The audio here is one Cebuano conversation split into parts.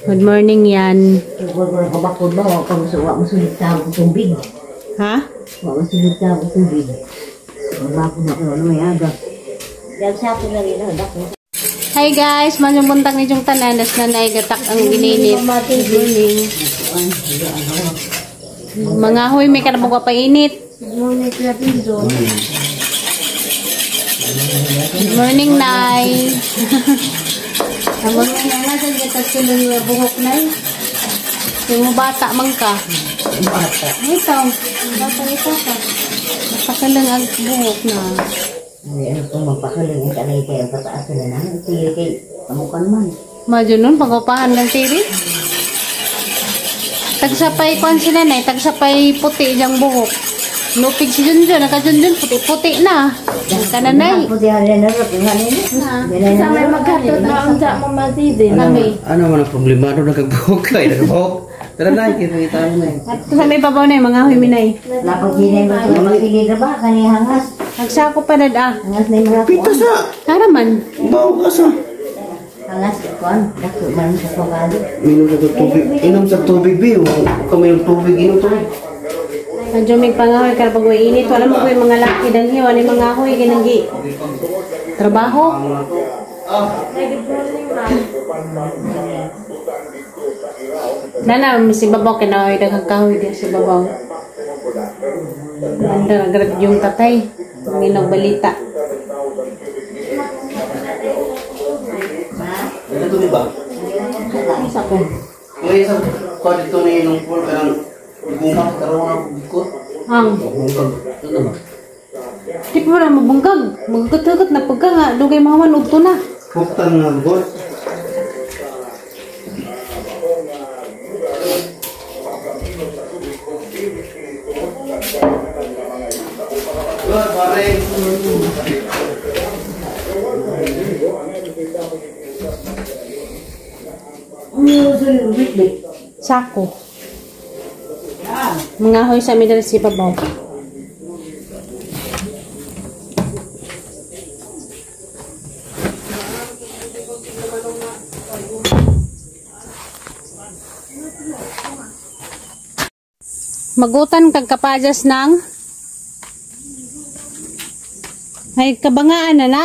Good morning yan. Kabakod ba? Wa masulod ta og tubig. Ha? Wa masulod ta og tubig. Bakod na ko ano may aga. Dahil sa akin lang yun, dako. Hi guys, manyong buntag ni yung tanan nas nanay gatak ang gininit. Good morning. Mga huy, may kanabog pa init. Good morning, Clapinzo. Good morning, Nay. Ang mga nana sa gatak sulong buhok, Nay. Yung bata man ka. Bata. Ito, bata ito ka. Napakalang ang buhok na. Ay, ano kung magpakalang ang kanay kayo, pataas na lang. Sige kay pamukan man. Madyo nun, pag-upahan ng tiri. Tagsapay kwan sila na, tagsapay puti diyang buhok. Lupig si Junjun, naka-Junjun, puti-puti na. Ka na, Nay. Puti na na. Sa may maghatod na ang sa mamatid. Ano man ang problema doon nagkabuhok kay nagkabuhok. Tara na, kita mo na. At sa may babaw na yung mga huminay. Lapag hinay mo ito, mapili na ba? Kani hangas. Nagsako pa na ah. Hangas na yung mga Pita sa! Tara man. Bawo ka sa! Hangas, kuan. Dako man sa pagkali. Minom sa tubig. Inom sa tubig, bi. Huwag ka may tubig. Inom tubig. Medyo may pangahoy karapag may init. Wala mo ko yung mga laki dahil wala yung mga ahoy ginanggi. Trabaho. Nana, si babaw kinahoy daghang kahoy diya si babaw. Anda grab yung tatay. Nginog balita. Ano tubig ba? Isa ko. Ngayon sa kuha dito na yung pool ka ng gumang karoon ng bukot. Ang. Bungkag. Ano ba? Di pa wala mabungkag. Magkagat na pagka nga. Dugay mahaman ugto na. Buktan nga bukot. Good morning. Sako. Mga hoy sa middle si babaw. Magutan kag kapajas ng ay kabangaan na na.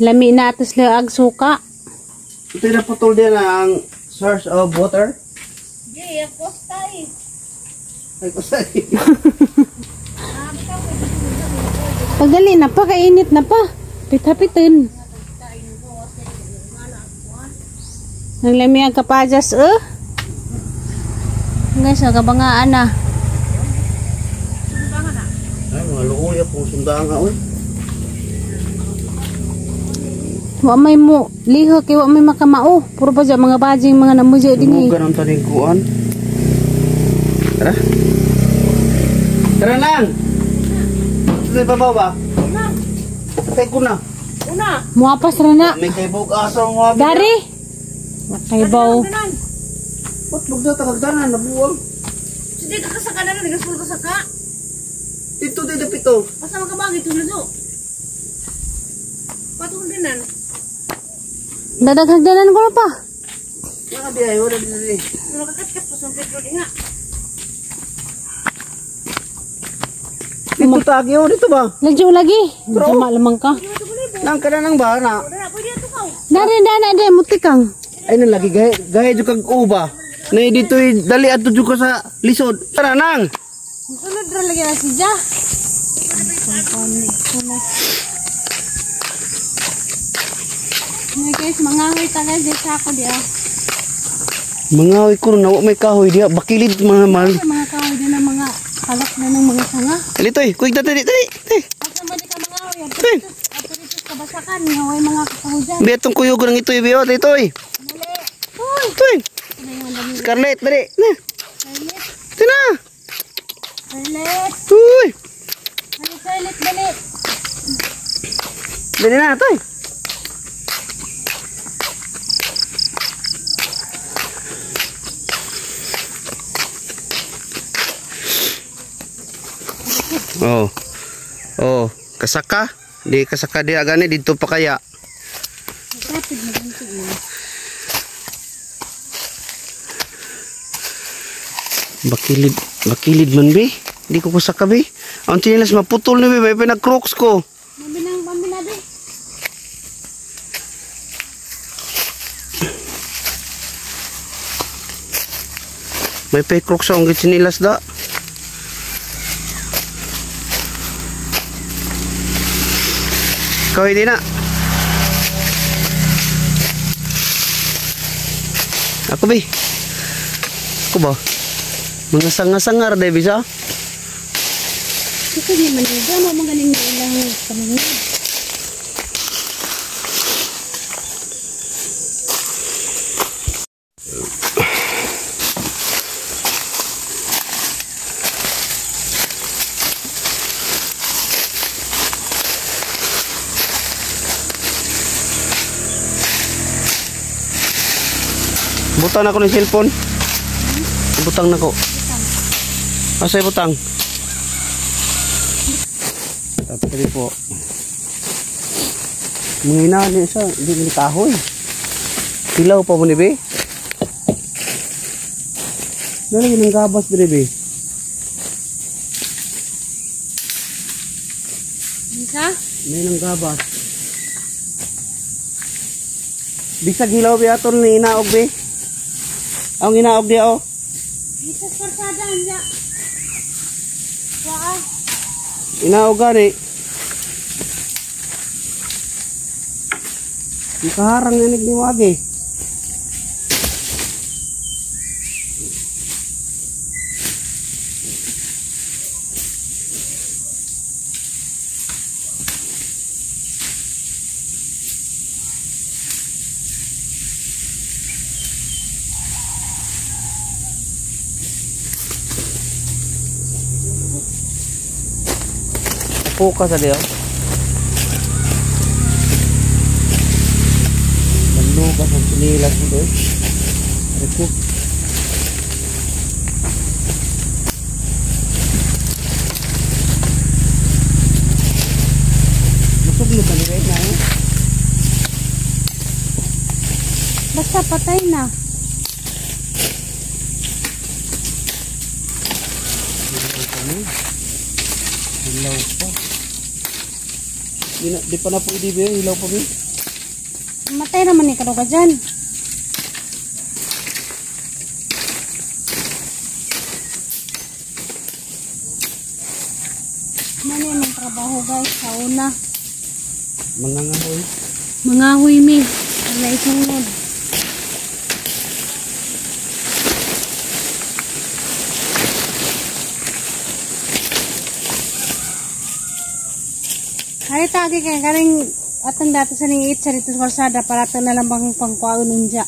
Lami na atos ag suka. Ito yung naputol din ang source of water. Yeah, kosta eh. Ay, kusta eh. Pagdali na pa, kainit na pa. Pit-hapitin. Nang lami ang kapajas eh. Guys, kabangaan na. Ay, mga luoy akong sundaan nga, oy. Wa may mo liho kay wa may makamao. Puro pa dyan mga bajing mga namudyo din eh. Sumugan ang taniguan. Tara. Tara lang. Ito sa babaw ba? Patay ko na. Una. Muapas ra na. May kaibog aso ang wabi. Dari. Kaybaw. Ba't bugda tagagdanan? Nabuwang. Sige, kakasaka na lang. Nagasul ka saka. Dito, dito, pito. Basta magkabangit. Tulad. Patong dinan. Dadaghagdanan ko na pa. Mga biyay, wala dito eh. Nakakatkat pa sa petrol nga. Dito tagi, oh, dito ba? Lagyo lagi. Jama lamang ka. Nang ka na nang ba na? Dari dana di mutikang. Ay nang lagi gaya gaya jud kag uba. Nay dito dali adto jud ka sa lisod. Tara nang. Sunod ra lagi na siya. Hey guys, mga hoy taga di sa ako diya. Mga hoy ko na may kahoy diya, bakilid mga mal. Mga kahoy din ang mga kalak na ng mga sanga. Dali toy, kuy dali dali. Dali. Asa man di ka mga hoy? Ato dito sa kabasakan, nga way mga kahoy dyan. Biya tong kuyog ng itoy biyo, dali toy. Uy, Toy. Scarlett, dali. Na. Tina. Scarlett. Uy. Dali, Scarlett, dali. Dali na, toy. Oh. Oh, kasaka. Di kasaka di agani dito pa kaya. Bakilid, bakilid man be. Di ko kusaka be. Ang tsinelas maputol ni be, may pinag-crocs ko. Mabinang pambina be. May pay-crocs akong tsinelas da. Ikaw hindi na. Ako be. Ako ba? Mga sanga-sangar de bisa. Ito di man yun. Ano magaling na ilang pamilya. Butang na ko ng cellphone. Butang na ko. Asa butang? Tapos po. Mga ina niya siya, hindi ni kahoy. Hilaw pa mo ni be. Dali ng gabas dire be. Bisa? May nang gabas. Bisag hilaw be aton ni inaog be. Ang inaog di oh. Bisa sa karsada anja. Waa. Inaog gani. Nakaharang na nagniwag eh. Focus sa diyo. Manlugas ang sinilas mo doon. Aray ko. Busog mo ba ni Red na eh? Basta patay na. Hilaw pa. Di pa na pwede ba? Hilaw pa ba? Matay naman ni karuga dyan. Mano yung trabaho guys sa una. Mangangahoy. Mangahoy mi. Wala isunod. Ay tagi kay karing atong dati sa ning itsa dito sa kalsada para ato na lang bang pangkuwaon unja.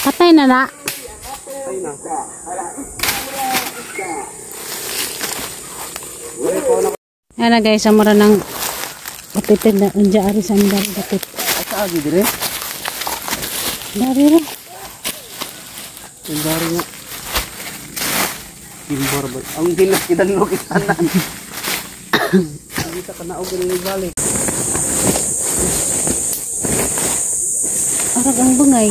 Patay na na. Patay na. Ayan na guys, amura ng kapitin na unja ari sa andar dapit. Asa agi dire? Dari ra. Dari nga. Timbar ba? Ang ginakidan mo kitanan. Hindi ka kanaog ni balik. Arag ang bungay.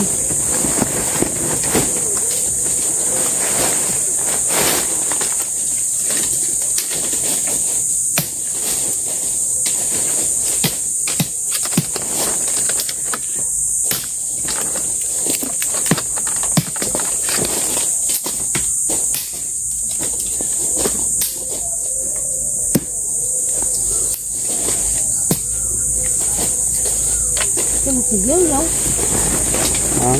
Ha?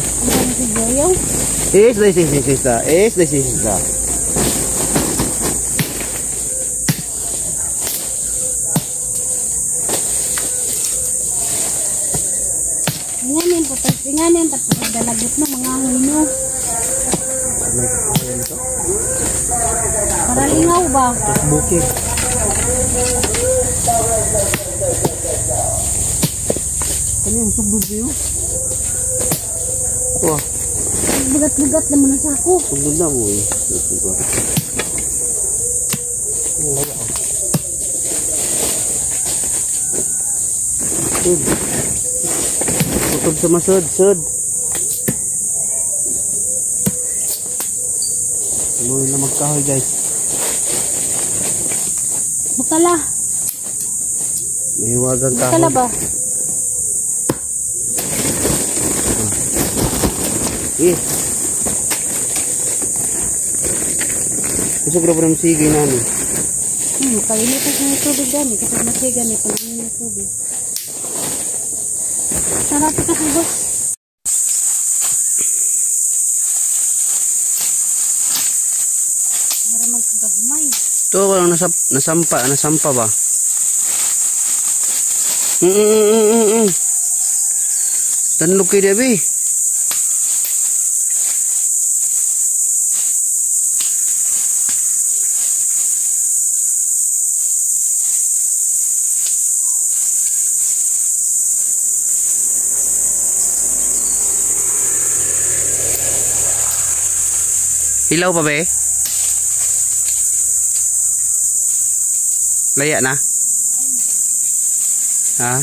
Es da es da es da es da. Nganin po nganin tapos dalagot no mga huno. Para lingaw ba? Bukid. Ano yung sugdod sa'yo? Wah. Bugat-bugat naman ang sako. Sugdod na mo eh. Sud. Utog sa masud, sud. Tuloy na magkahoy, guys. Bukala. May hiwagang kahoy. Bukala ba? Eh. Kusog ra pa ng sige nani. Kainitas na yung tubig gani. Kasi masiga ni pag yung tubig. Sarap ito sa boss. Para magkagagmay. Ito walang nasampa ba? Tanlog kay Debbie. Hilaw pa ba eh? Laya na? Ha?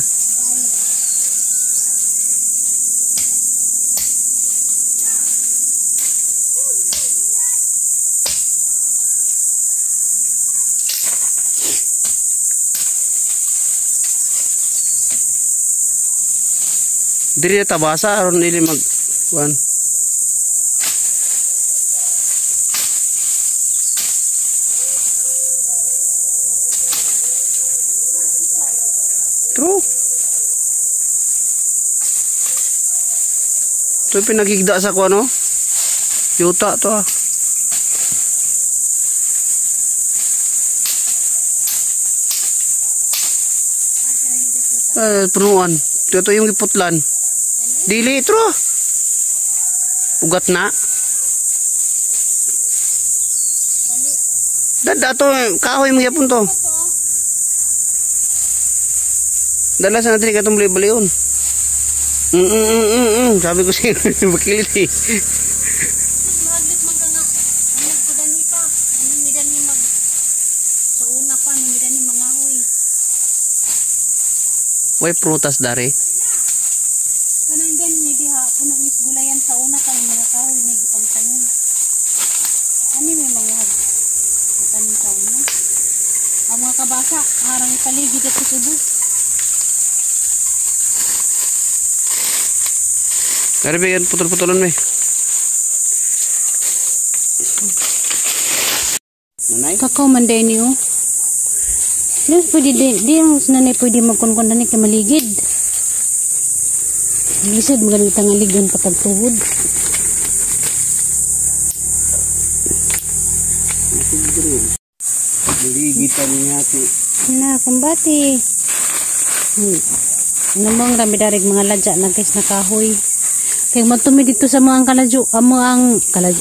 Diri na tabasa aron dili mag kuan. True. Ito pinagigda sa kuan, no? Yuta to ah. Eh, punuan. Ito yung giputlan. Dili, true. Ugat na. Dada to, kahoy mo yapon to. Dala sa natin katong bali-balion. Sabi ko sa inyo, makilit eh. Mahaglit man ka nga. Ano ko dani pa. Ano mi dani mag sa una pa ano mi dani mangahoy. Way prutas dari. Kanang gani diha puno mis gulayan sa una kanang mga kahoy na gipang tanim. Ani may mga tanim sa una. Ang mga kabasa harang ipaligid at sa ubos. Dari ba yan putol-putolan may. Nanay? Kakao man din niyo. Di pwede di ang nanay pwede magkunkun dani kay maligid. Lisod maganda nga ligon patag tuhod. Maligitan niya ti. Na kumbati. Namang rami darig mga ladya na guys na kahoy. Kay matumi dito sa mga kaladyo, amo ang kaladyo.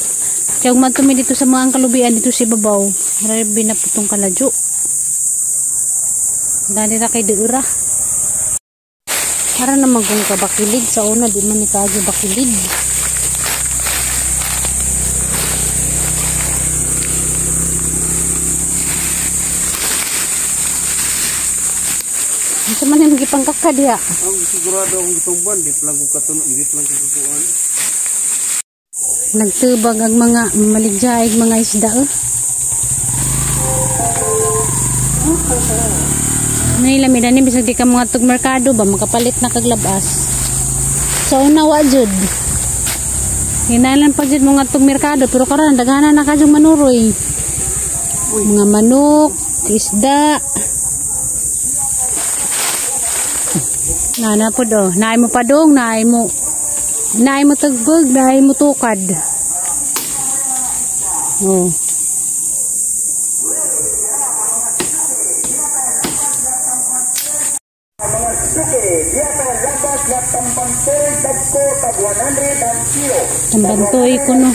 Kay matumi dito sa mga kalubian dito sa ibabaw. Grabe na putong kaladyo. Dali ra kay diura. Para na magong kabakilid sa una di man ni kaagi bakilid. Unsa man ang gipangkaka diha? Ang sigurado akong gitumban, di pa lang ko katuno, di pa lang ko kakuan. Nagtubag ang mga maligjaig mga isda. Oh. Nailami na ni bisag di ka mga tug merkado ba makapalit na kaglabas. Sa una wa jud. Hinalan pa jud mga tug merkado pero karon daghanan na kadyong manuroy. Mga manok, isda. Nana po do, naay mo padong, naay mo tagbog, naay mo tukad. Oh. Tambantoy ko no.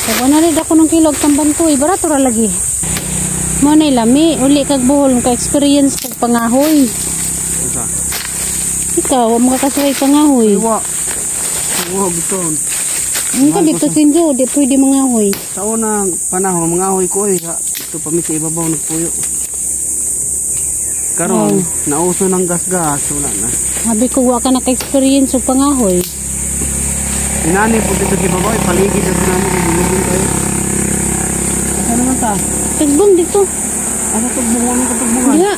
Tag 100 ako ng kilo og tambantoy, barato ra lagi. Mo nay lami, uli kag buhol ka experience pag pangahoy. Asa? Ikaw, wa makakasuway pangahoy. Iwa. Iwa biton. Ano ka dito Sinjo, di pwede mangahoy. Sa unang panahon, mga ahoy ko eh. Ito pa mi sa ibabaw nagpuyo. Karon, nauso ng gas-gas, wala na. Sabi ko, wa ka naka-experience og pangahoy. Inani po dito sa ibabaw, eh, paligid na namin, bulugin kayo. Asa naman ta? Tagbong dito. Asa tugbungan ka tugbungan? Diha.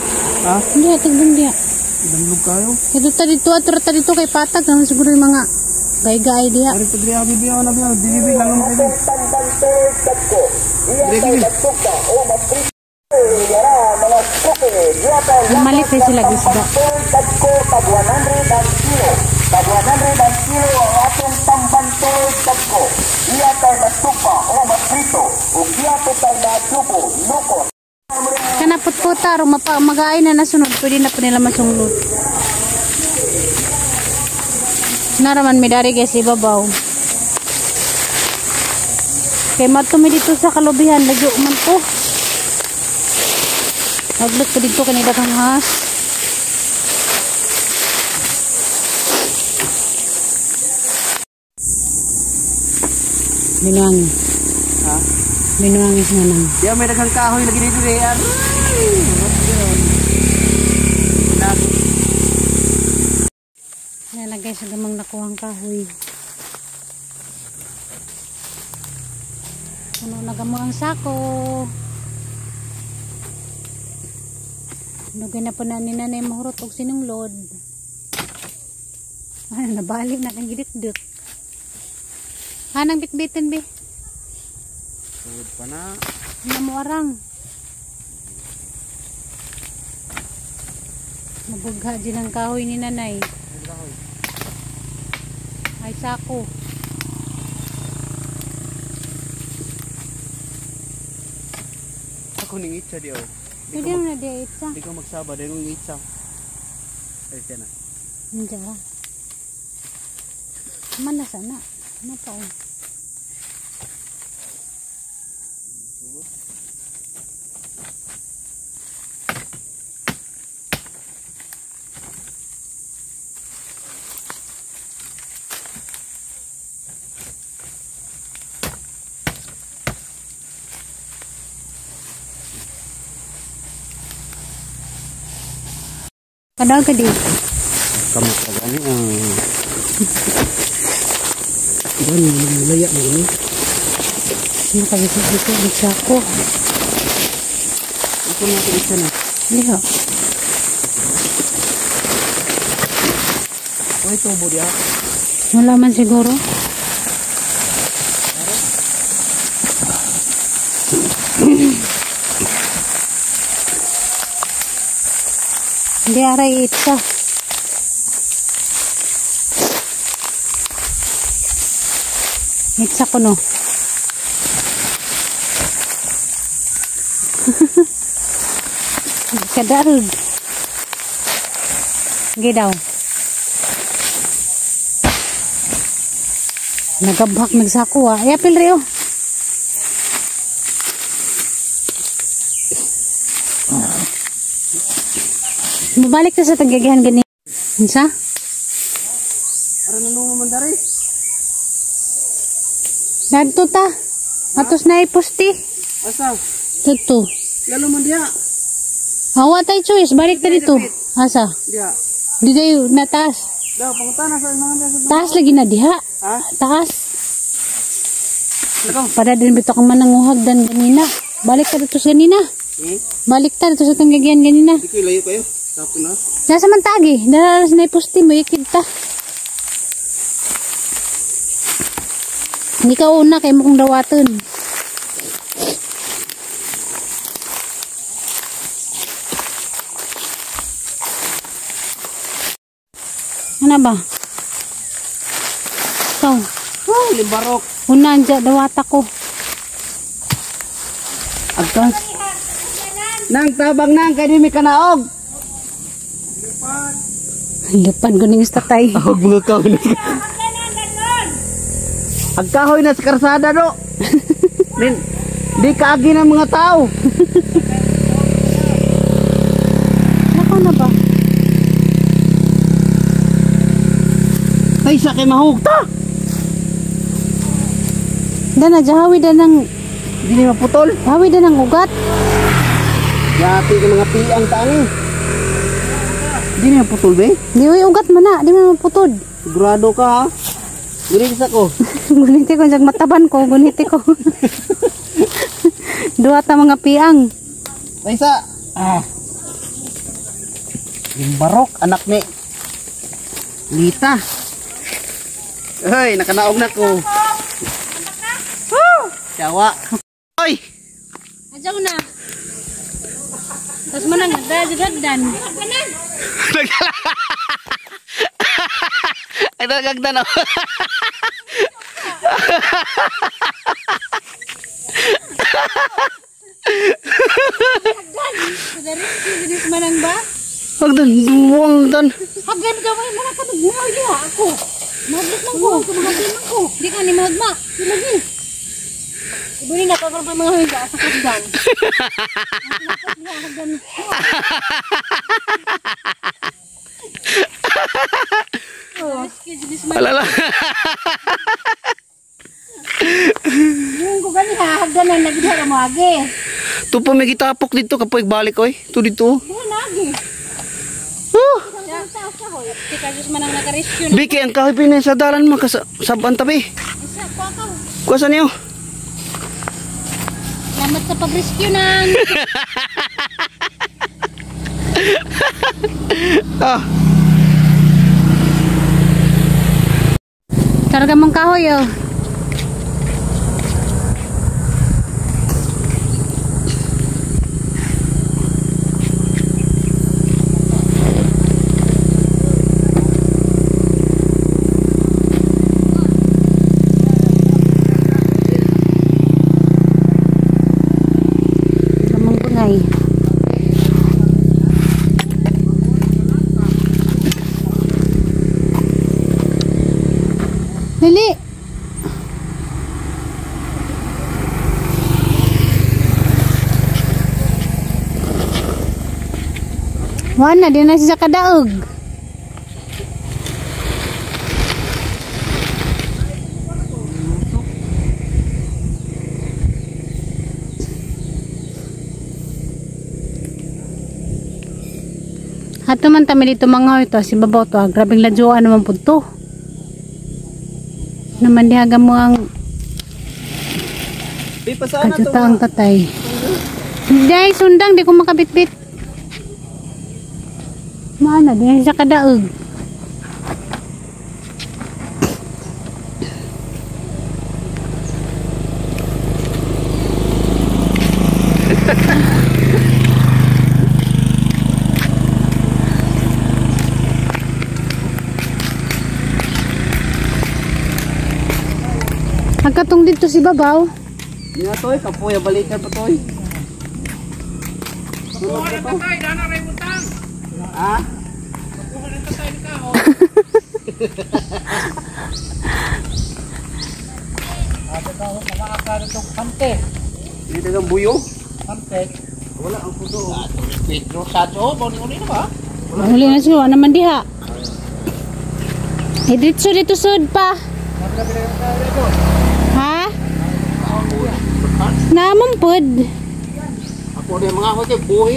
Ha? Diha, tagbong diha. Damlog kayo. Dito ta dito, ato ta dito kay patag naman siguro yung mga gay-gay diha. Ari to diri abi biyaw na biyaw, dili lang mo kayo. Dili gibi. Mamalit na sila isda. Kana putputa ro mapa magaay na nasunod pwede na po nila masunglot. Naraman mi dari guys ibabaw. Kay madto mi dito sa kalubihan lagyo man ko. Naglot ko dito kanila kang has. Minuangi. Ha? Minuangi sa nang. Diya may daghang kahoy lagi dito eh. Aray! Yan na guys, ang gamang nakuhang kahoy. Puno na gamo ang sako. Dugay na po na ni nanay mahurot og sinunglod. Ano, nabalik na kang gidikdik. Hanang bitbitin bi. Sugod pa na. Ano mo arang? Mabugha din ang kahoy ni nanay. Ay sako. Ako ning itsa di oh. Di Pwede ko mo na di itsa. di ko magsaba dahil ng itsa. Ay siya na. Hindi ah. Man na sana. Ano pa oh. Kadaw ka di. Kamu ka gani ang Gani laya mo ni. Ano ka dito dito sako. Ako na ko itsa na. Liho. Oy tubo diha. Wala man siguro. Hindi aray itsa. Itsa ko no. Kadarog. Sige daw. Nagabhak nagsako ah. Ay, apil rin oh. Mabalik na sa tagagihan gani. Unsa? Aron na man dari. Dadto ta. Atos na ipusti. Asa? Dadto. Lalo man diha. Awa tay choice, balik ta dito. Asa? Diha. Di dayo na taas. Daw pangutana sa mga beso. Taas lagi na diha. Ha? Taas. Lakaw. Para din bito kang mananguhag dan ganina. Balik ta dito sa ganina. Hmm? Balik ta dito sa tanggagihan ganina. Di ko layo kayo. Tapo na. Nasa man tagi, dara sa ipusti mo ikid ta. Hindi ka una kay mo kong dawaton. Ano ba? Ikaw. Oh, limbarok. Una, andya, dawata ko. Agkas. Nang tabang nang kay di mi kanaog. Lupan ko ning istatay. Ahog mga kahoy na. Ang kahoy na sa karsada do. Din, di kaagi ng mga tao. Nakaw na ba? Taysa kay mahugta. Dana jahawi da ng Dili maputol. hawi da ng ugat. Yati ka mga piang taani. Dili maputol be. Di uy ugat man na, di man maputod. Sigurado ka ha. Guri sa ko. Guniti ko jag mataban ko, guniti ko. Duha ta mga piang. Taysa. Ah. Yung barok anak ni Lita. Hey, nakanaog na ko. Woo! Yawa. Oy! Adyaw na. Tas manang nagdagdan. Ay, nagagdan oh. Manang ba? Hagdan, duwang dan. Hagdan ka ba? Manang ka nagmayo ako. Mahaglit man ko. Mahaglit man ko. Di ka ni mahagma. Lagi. Ibu ni nakakaroon pa mga higa sa hagdan. Alala. Yung ko gani ha, hagdan na nagdiha mo agi. Tupo may gitapok dito kapag balik oy. Tu dito. Diha na agi. Oh. Tika Diyos man ang naka-rescue na. Biki ang kahoy pinay sa dalan man kasaban tabi. Isa ko ako. Kuasa niyo. Salamat sa pag-rescue nang. Ah. Karga mong kahoy oh. Kamang bungay. Lili. Wala, di na siya kadaog. Ato man tami dito mga ito, si babaw to, ah, grabing ladyoan naman po to. Naman dihaga mo ang kajuta ang tatay. Hindi, sundang, di ko makabitbit. Maana, di na siya kadaog. Agkatong dito si Babaw. Nga toy, kapoy balikan pa toy. Ha? Hindi dagang buyo. Wala ang puso. Pedro Sancho, uli na ba? Huli na siya, naman diha. Eh, dito, dito sud pa. Ha? Naman pod. Ako rin mga ako kay buhi.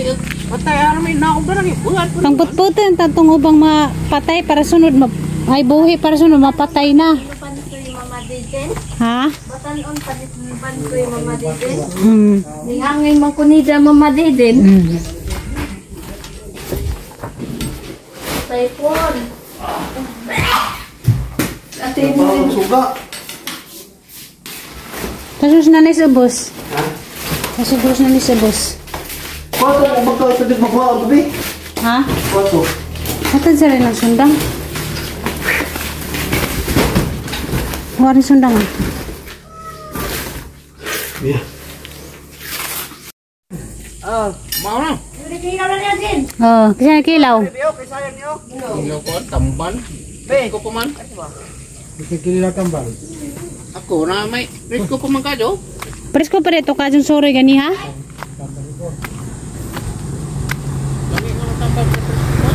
Patay ano may naog na lang buhat. Pangputputan tantong ubang mapatay para sunod ma ay buhi para sunod mapatay na. Ha? Batanon pa dito bantoy Mama Deden. Mm. Nihangin man ko nida Mama Deden. Mm. Typhoon. Ate Ang suga. Tapos na ni sa bus. Tapos na ni sa bus. Kwato mo magka ito di magwa ang gabi. Ha? Kwato. Atad sa rin ang sundang. Wala sundang ah. Yeah. Ah, Mao na. Oh, kasi nakilaw. Biyo, kay sayang niyo. Ilaw ko tamban. Be. Ko pa man. Ako na may presko pa man kadyo. Presko pa dito ka dyan soroy gani ha? Lami ko na tambal sa presko.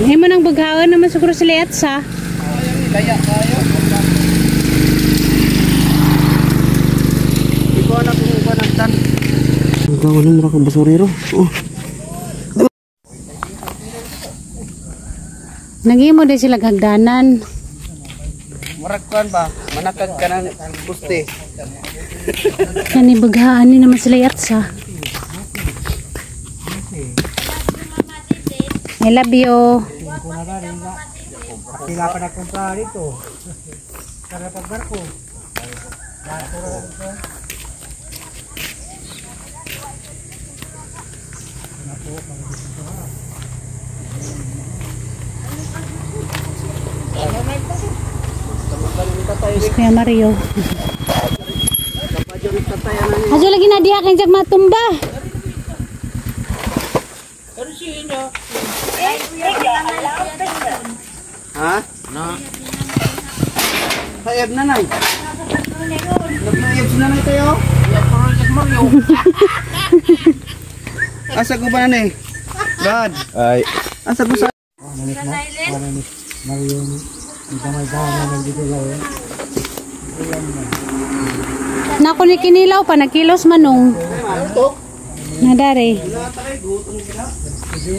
Himo nang bughaon naman siguro sila yatsa. Laya kayo. Di ko alam kung ba nagtan. Ang gawin mo ra kang basurero. Oh. Naghimo din sila hagdanan. Murag kuan ba? Manakag ka ng buste. Kani bughaan ni naman sila yatsa. I love you. Pila pa nagkumpra dito. Para pagbarko. Mas Kuya Mario. Ajo lagi na diha kay jag matumba. Ha? Na. Sayab nanay. Naglayab si nanay tayo. Asa ko ba nanay? Brad. Ay. Asa ko sa Nako ni kinilaw pa nagkilos manong. Nadare.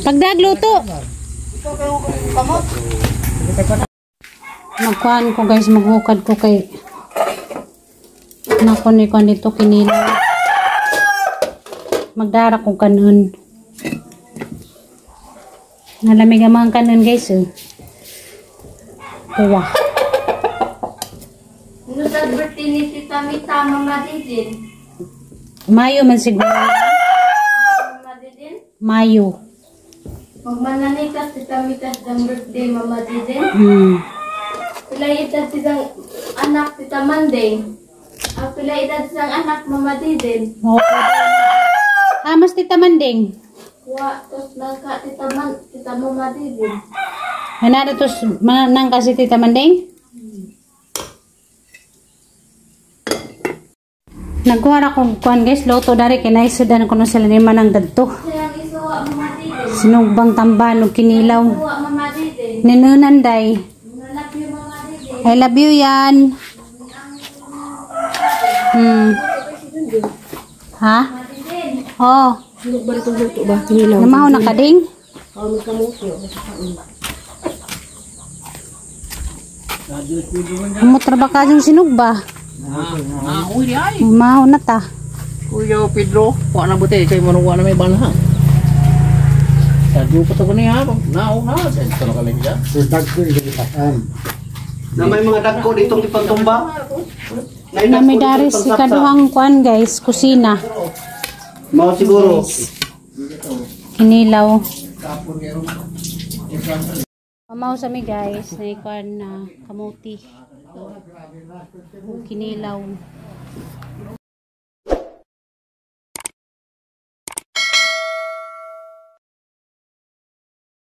Pagdagluto. Magkuhan ko guys, maghukad ko kay nako ni kuan dito kinilaw. Magdara kong kanon. Nalamig ang mga kanon guys eh. Tuwa. Ano sa birthday ni Tita Mita, Mama Didin? Mayo man siguro. Mama Didin? Mayo. Magmananitas Tita Mita sa birthday, Mama Didin. Pila edad siyang anak, Tita Manding. Ang pila edad siyang anak, Mama Didin. Okay. Ah, mas Tita Manding. Wa, tos nangka Tita Man, Tita Mama Didin. Ano tos nang kasi Tita Manding? Nagkuha ra kog kuan guys, loto dari kay naisudan ko no sila ni manang dadto. Siyang isuwa, Mama Didin. Sinugbang tamban og kinilaw. Isuwa, Mama Didin. Ninunan day. Love you, Mama Didin. I love you yan. Ha? Oh. Namaho na kading? Amot ra ba ka yung sinugba? Maho na ta. Kuya Pedro, wa na buti kay manuwa na may balha. Sadyo pa to ko niya, nao na, ito na kami siya. Na may mga dagko ditong ipagtumba. Na may daris ikaduhang kuan guys, kusina. Mao siguro. Kinilaw. Mamaw sa mi guys, na kuan na kamuti. Kinilaw.